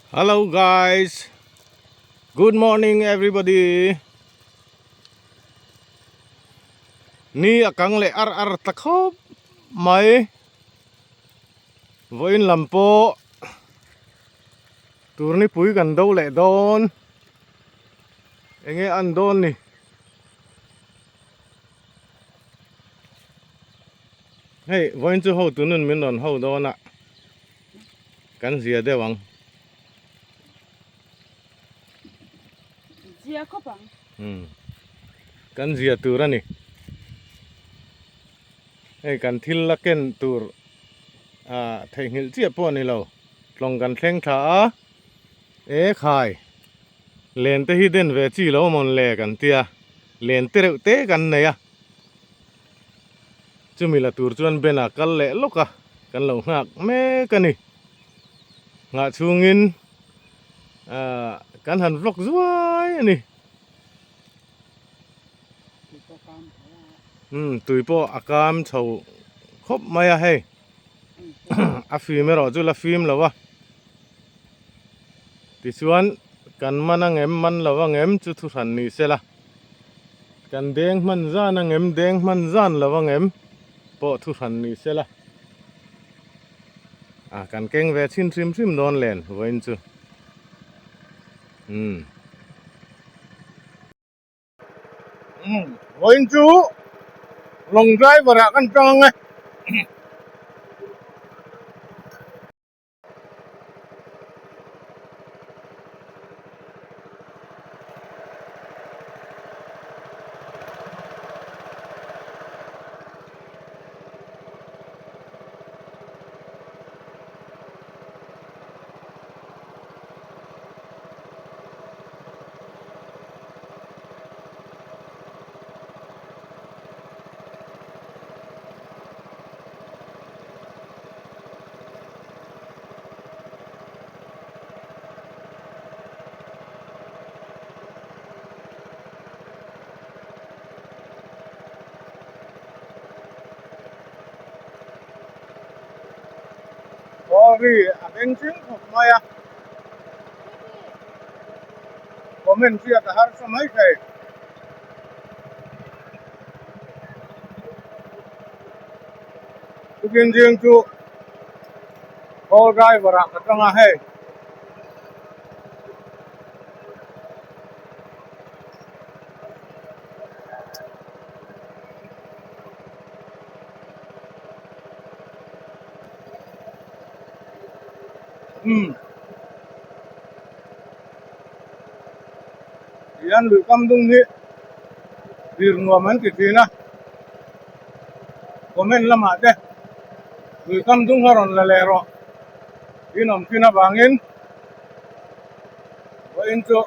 Hello guys good morning everybody ni a kang leh ar ar ta khawp mai vawiin lam pawh tur nipui kan do leh dawn enge an dawn ni. Hei vawiin chu hotu nun min rawn ho dawn a kan zia deuh ang. Zia khawp ang. Hmm. Kan zia tur a ni. Hei kan thil la ken tur ah theihnghilh chiah pawh a ni lo. Tlawng kan thleng tha a. E khai. Len te hi den ve chi lo mawn le kan tia. Len te reuh te kan nei a. Chumi la tur chuan Ben a kal leh lawk a, kan lo nghak mek a ni. Nghah chhungin ahh kan han vlog zuai a ni. Umm tui pawh a kam chho khawp mai a hei a fim erawh chu la fim lo a. Tichuan kan man angem man lo angem chu thu hran ni sela. Kan deng hman zan angem deng hman zan lo angem pawh thu hran ni sela. A kan keng ve chhin hrim hrim dawn len vawiin chu. Umm. Umm vawiin chu long driver ah kan tang ang e. Sorry a beng thleng khawp mai a comment hriat a harsa mai thei. Tukin zing chu call driver ah ka tang a hei. Umm. Tihian lui kam dung hi dir nuam an ti thin a. Comment lamah te lui kam dung a rawn la leh rawh in awm thin avangin vawiin chu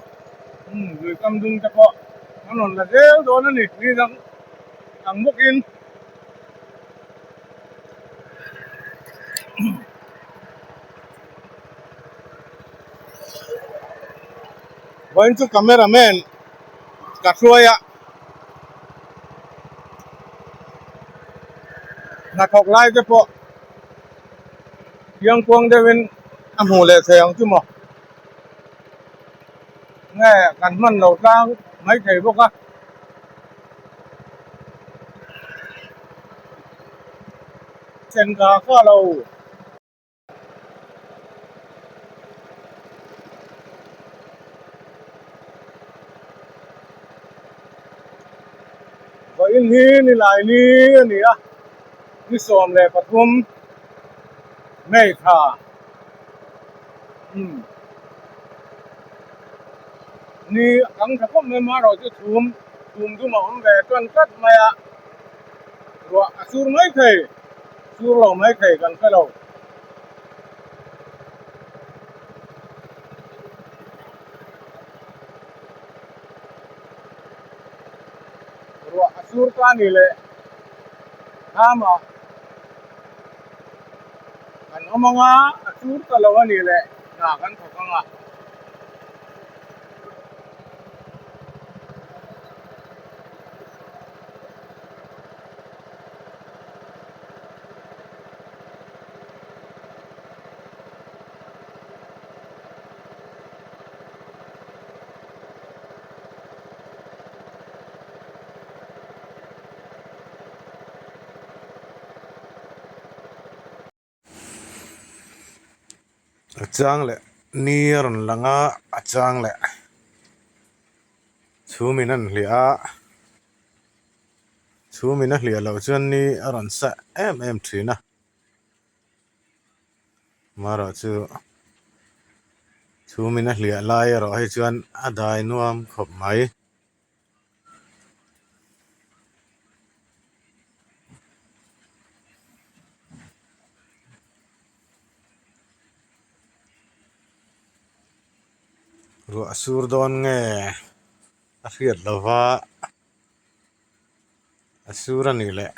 umm lui kam dung te pawh an rawn la zel dawn a ni ni dang ang bawkin. Vawiin chu camera man ka hruai a. Hnathawk lai te pawh chiangkuang deuhin a hmuh leh thei ang chu maw nge kan hman lo tlang mai thei bawk a. Chengka kha lo. Vawiin hi nilai ni a ni a, ni 13 May thla umm ni a kang tha khawp mai marawh chu chhum chhum dum a awm ve tan tlat mai a, ruah a sur mai thei. Sur lo mai thei kan hre lo. Ruah a sur ta ni leh thlamah kan awm ang a, a sur ta lo a ni leh hna kan thawk ang a. A chang leh ni a rawn lang a a chang leh chhum in an hliah a chhum in a hliah loh chuan ni a rawn sa em em thin a marawh chu chhum in a hliah lai erawh hi chuan a dai nuam khawp mai. Ruah sur dawn nge a hriat lova a sur a nih leh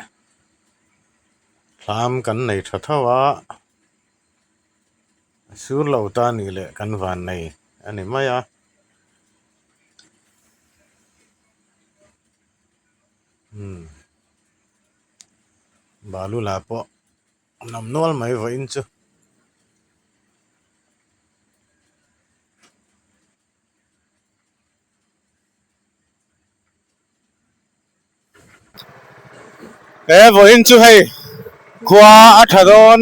thlam kan nei tha tho a a sur lo ta a nih leh kan van nei a ni mai a. Umm balu lah pawh a nam nual mai vawiin chu. He vawiin chu hei khua a tha dawn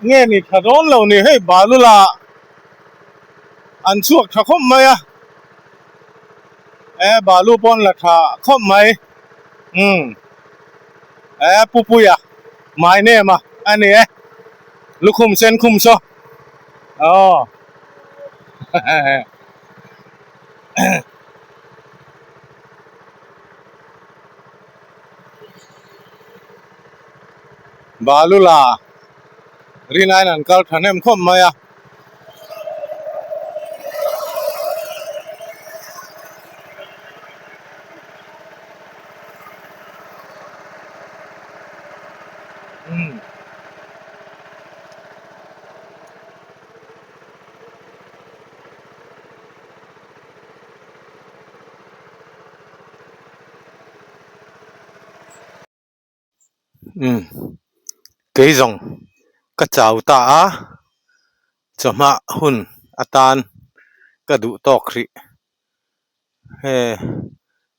nge ni tha dawn lo ni hei balu lah an chhuak tha khawp mai a he balu pawn la tha khawp mai umm he Pupuia my name a a ni e lukhum sen khum saw aw hehehe. Balula rinaiin an kal thahnem khawp mai a. Umm kei zawng ka chau ta a chawhma hun atan ka duh tawk hrih he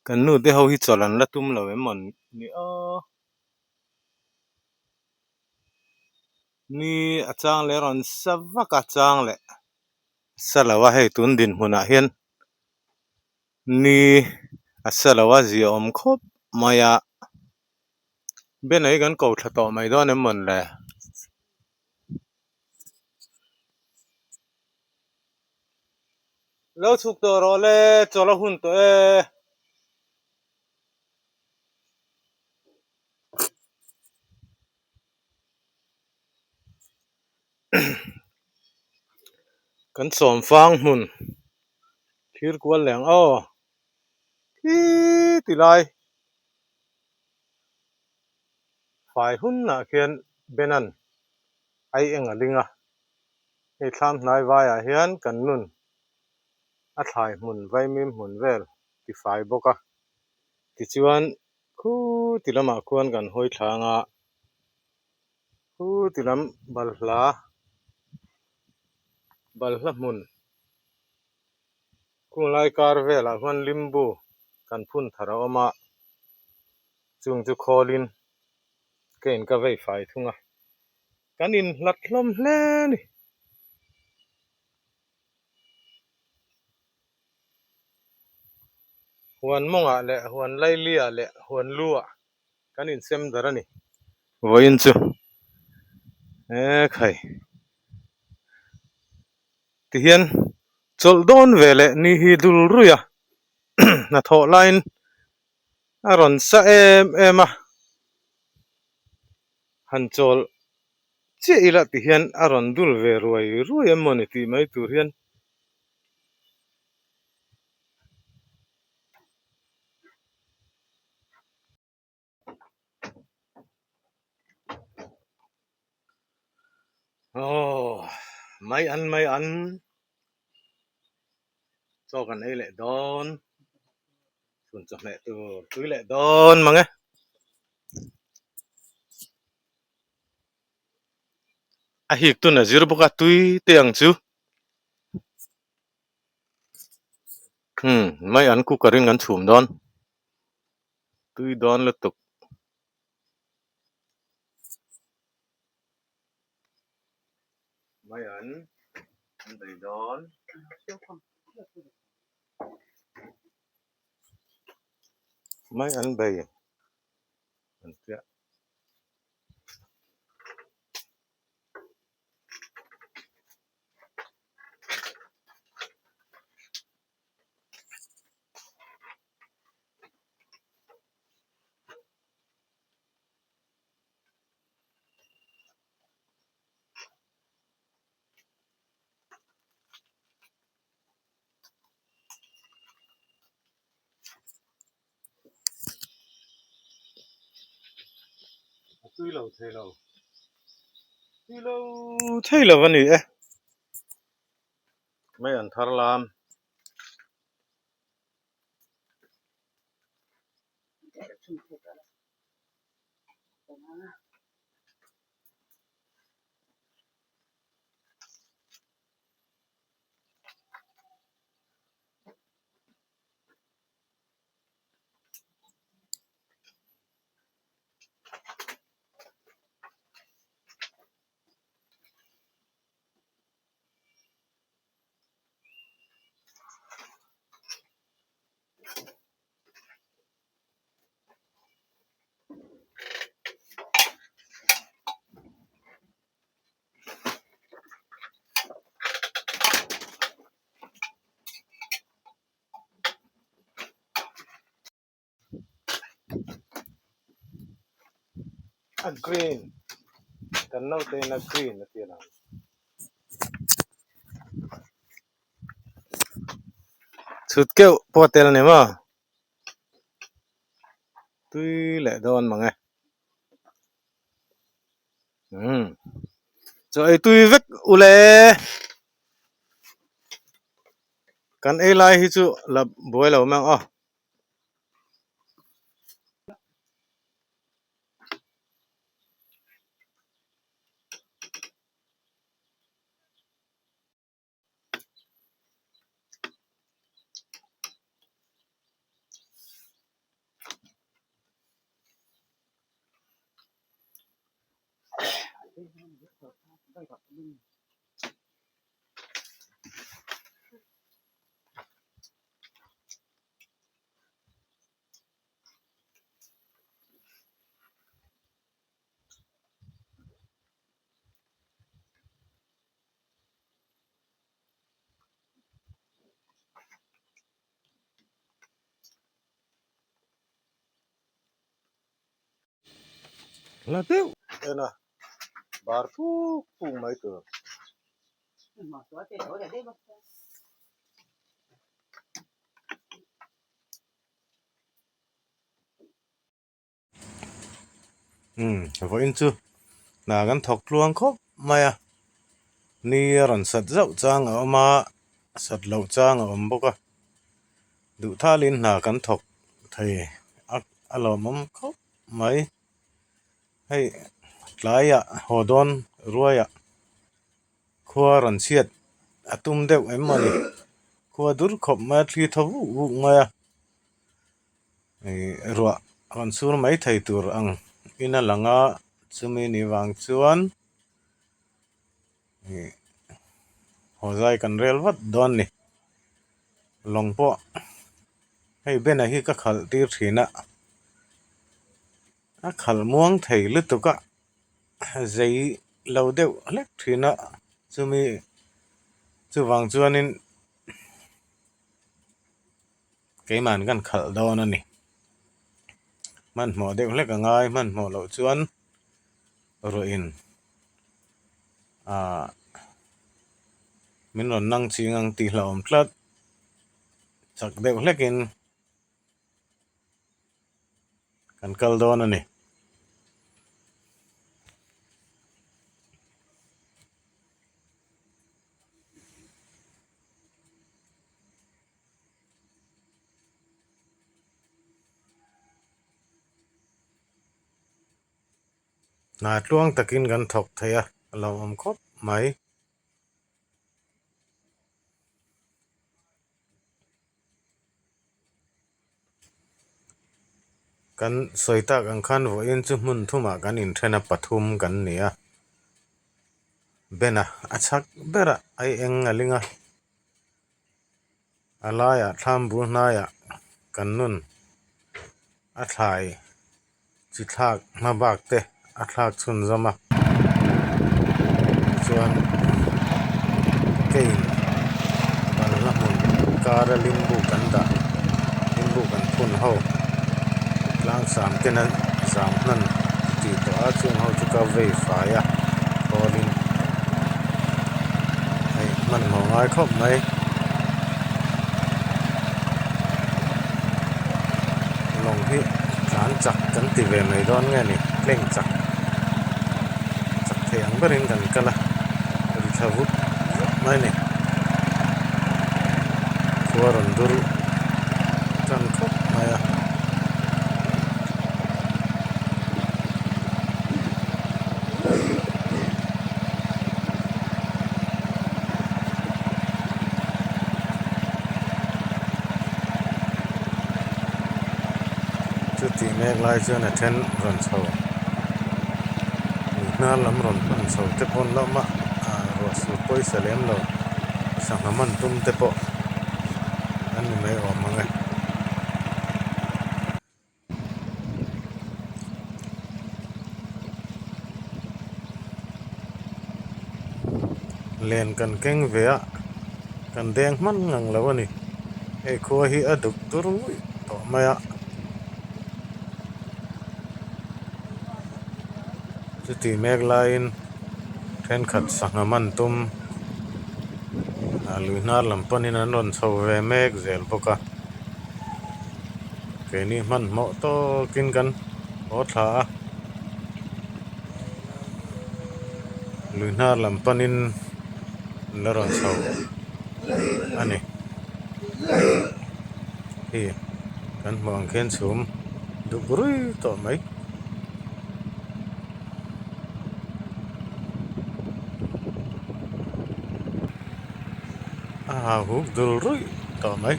kan nu te ho hi chawlh an la tum lo em maw ni aw. Ni a chang leh rawn sa vak a chang leh sa lo a hei tun dinhmunah hian ni a sa lo a zia awm khawp mai a banner hi kan ko thla tawh mai dawn em mawni le. Lo chhuk tawh rawh le chawlh a hun tawh e. Kan sawm fang hmun thlir kual leh ang aw khi ti lai fai hunah khian Benan ai eng a ling a hei thlam hnai vaiah hian kan nun a thlai hmun vaimim hmun vel ti fai bawk a tichuan Khu ti lamah khuan kan hawi thlang a, khu ti lam balhla balhla hmun khung lai kar velah khuan limbu kan phun thar a awm a, chung chu khawlin ka in ka vei fai thung a, kan inhlat hlawm hle a ni. Huan mawngah leh huan lailiah leh huan luah kan insem dar a ni. Vawiin chu e khai tihian chawlh dawn ve leh ni hi dul ruih a hnathawh laiin a rawn sa em em a han chawl chiah ila tihian a rawn dul ve ruai ruai em mawni tih mai tur hian. Aww mai an mai an chaw kan ei leh dawn chhun chawhmeh tur tui leh dawn mang e. A hik tun a zir bawk a tui te ang chu. Umm mai an cooker in kan chhum dawn tui dawn lutuk. Mai an an bei dawn. Mai an bei an chiah. A tui lo thei lo tui lo thei lo a ni e mai an thar lam. A green kan naute in a green a ti ang. Chhut keuh pawh a tel a ni maw? Tui leh dawn mang e. Umm chaw ei tui vek ule. Kan ei lai hi chu la buai lo mang aw. La deuh en a bar puk puk mai tur. Umm vawiin chu hna kan thawk tluang khawp mai a ni a rawn sat zauh chang a awm a sat loh chang a awm bawk a duh thalin hna kan thawk thei a a lawmawm khawp mai hei tlaiah haw dawn ruaiah khua rawn chhiat a tum deuh em maw ni khua dur khawp mai a thli thaw vuk vuk mai a. Ih ruah rawn chhur mai thei tur ang in a lang a chumi ni vang chuan ih haw zai kan rel vat dawn ni lawng pawh hei bena hi ka khalh tir thin a a khalh muang thei lutuk a zei lo deuh hlek thin a chumi chuvang chuanin. Keimahn kan khalh dawn a ni. Hmanhmawh deuh hlek a ngai hmanhmawh loh chuan ruahin ahh min rawn nang ching ang tih hlauhawm tlat chak deuh hlekin kan kal dawn a ni. Hna tluang takin kan thawk thei a, a lo awm khawp mai. Kan sawi tak ang khan vawiin chu hmun thumah kan inthen a, pathum kan ni a. Bena a chhak berah ai eng a ling a, a laiah thlam bul hnaiah kan nun a thlai chi thlak hma bak te a thlak chhun zawm a tichuan cane balhla hmun kara limbu kan dah limbu kan phun ho tlang sam ten a zam hnan tih tawh a chung ho chu ka vei fai a kawlin hei hmanhmawh ngai khawp mai. Lawng hi tlan chak kan ti ve mai dawn nge ni tleng chak chak thei ang berin kan kal a ri thla vut vut mai a ni khua rawn dur tan khawp mai a. Chutih mek lai chuan a then rawn chho lui hnar lam rawn pan chho te pawh an la awm a ah ruah sur pawisa lem lo sangha man tum te pawh an ni mai awm ang e. Len kan keng ve a kan deng hman ngang lo a ni hei khua hi a duk dur nguih tawh mai a chuti mek laiin thenkhat sangha man tum ah lui hnar lam panin an rawn chho ve mek zel bawk a. Keini hmanhmawh tawkin kan haw thla a, lui hnar lam panin an la rawn chho a ni. Hei kan hmuh ang khian chhum duk rui tawh mai. A hau huk dul ruih tawh mai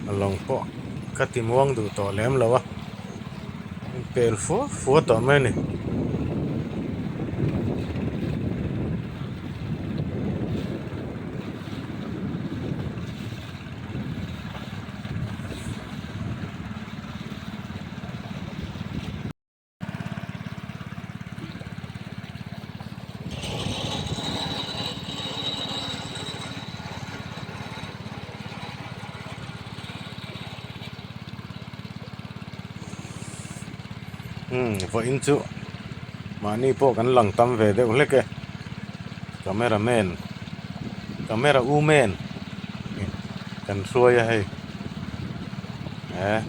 a lawng pawh ka ti muang duh tawh lem lo a pel fua fua tawh mai a ni. Umm vawiin chu mahni pawh kan lang tam ve deuh hlek e camera man camera u man kan hruai a hei eh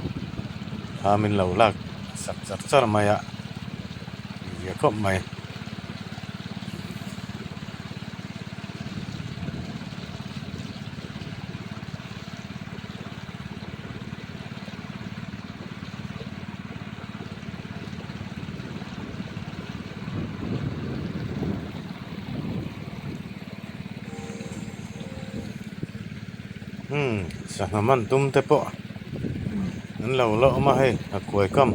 thla min lo lak. Sak char char mai a zia khawp mai. Umm sangha man tum te pawh an lo la awm a hei a kuai kam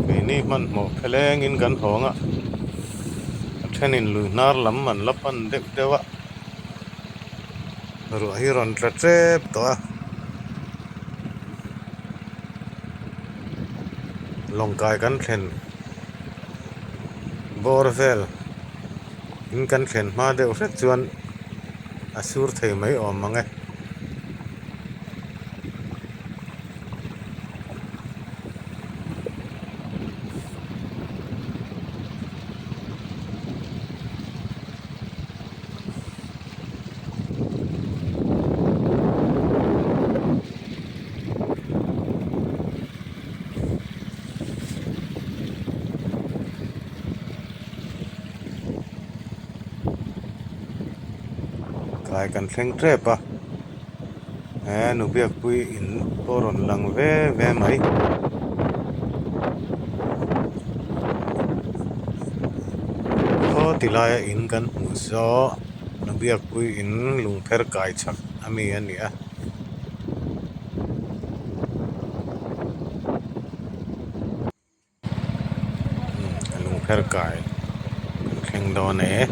keini hmanhmawh phelengin kan hawng a a thenin lui hnar lam an la pan deuh deuh a ruah hi rawn tla tep tawh a lawngkai kan thlen bawr vel in kan thlen hma deuh hret chuan. A sur thei mai awm ang e. Tlai kan thleng tep a he nu biakpui in pawh rawn lang ve ve mai. Aw ti laia in kan hmuh saw nu biakpui in lungpher kai chak a mi a ni a. Lungpher kai kan thleng dawn e.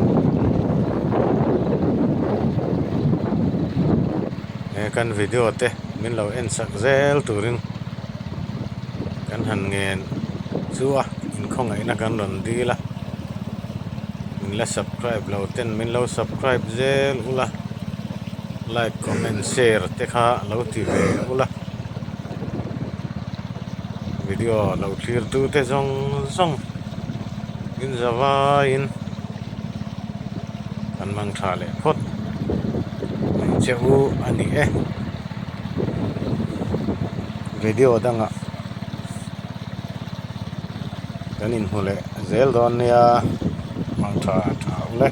He kan video te min lo en sak zel turin kan han ngen chu a inkhawngaihna kan rawn dil a min la subscribe lo ten min lo subscribe zel ula like comment share te kha lo ti ve ula video lo thlir tu te zawng zawng in za vaiin kan mang tha leh phawt mai che u a ni e video dangah kan inhmu leh zel dawn nia mang tha tha ule.